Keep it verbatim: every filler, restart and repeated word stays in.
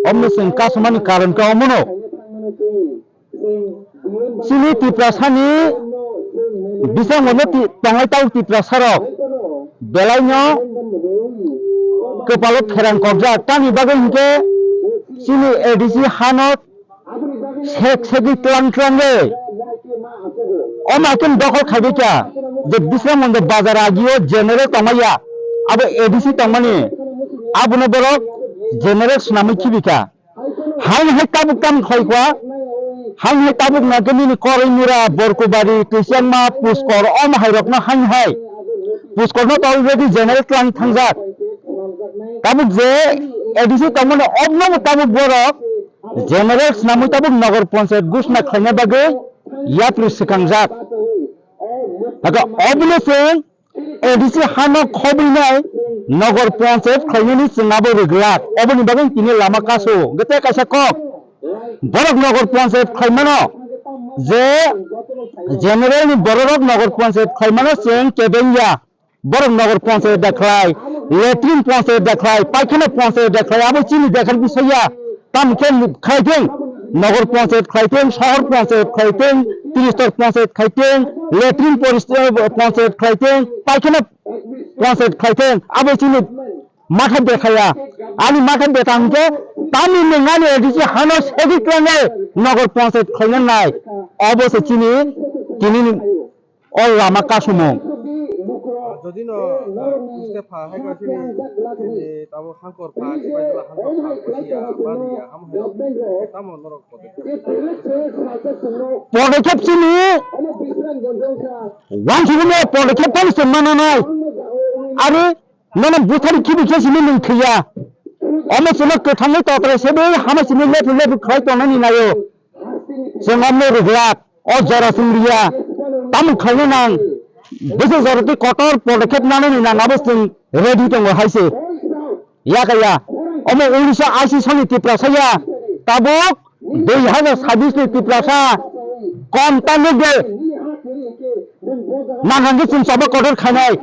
Omno chwng kasumani karon khe omono. Chini Tiprasani bising mono ti-, tongnai tau Tiprasarok belaino kwpalo kherang kokjak. Tamni bagwi hinkhe chini A D C hano sek segwi tlang tlang de. O makin dokhol khaidi kya je Bisramganj bazar agio general tongmaya, abo A D C tongmani, abono borok general swnamwi khibika. Haini hai tabuk tam khlaikha, haini hai tabuk nangkhe nini Koraimura, Borkubari, Twichangma, Puskor, omo hairokno haini hai Puskorno to already general tlang thangjak. Tabuk je A D C tongmani, obnobo tabuk borok general swnamwi tabuk Nagar Panchayat ghosna khlaina bagwi yapri swkangjak. Hakhe obono chwng A D C hano khobwinai Nagar Panchayat khlainani chwng abo rwglak. Oboni bagwi tini lama kasu. Hwnkhe tei kaisa kok, borok Nagar Panchayat khlaimano, je general ni bororok Nagar Panchayat khlaimano chwng kebengya. Borok Nagar Panchayat da khlai, latrine Panchayat da khlai, paikhana Panchayat da khlai, abo chini dekhar bisaya. Tamo khe khlaithwng, Nagar Panchayat khlaithwng, Sohor Panchayat khlaithwng, Tristor Panchayat khlaithwng, latrine poris-, Panchayat khlaithwng, paikhana Panchayat khlaithwng, abo chini matha dekhaya. Ani matha dekha hwnkhe, tamni nangani A D C hano segwi klangnai Nagar Panchayat khlaina nai. Obo se chini, tini ni o lama kasumung. Jodi no, uh, uske pha hai ko chini, chini tabo hangkor pha, kibai jala hangkor pha, basiya, baniya, ham hai rok, tamo norok kote. Podokep chini, wansugwi no podokep phano se mananai. Ari, nono buthari khibi khe sini nwng thwiya. Omo chwngno kwthangwi totrai se bai hama sini lephu lephu khlai tongnani naio. Chwng omno rwglak, o jora chwng riya. Tamoni khlaina nang. Bwswk jora twi kotor podokep nanani nang abo chwng ready tongo hai se. Yakaya. Omo unisho ashi soni Tiprasa ya. Tabuk dui hazar sabbish ni Tiprasa. Kom tangwi de. Nang hangkhe chwng chaba kotor khainai.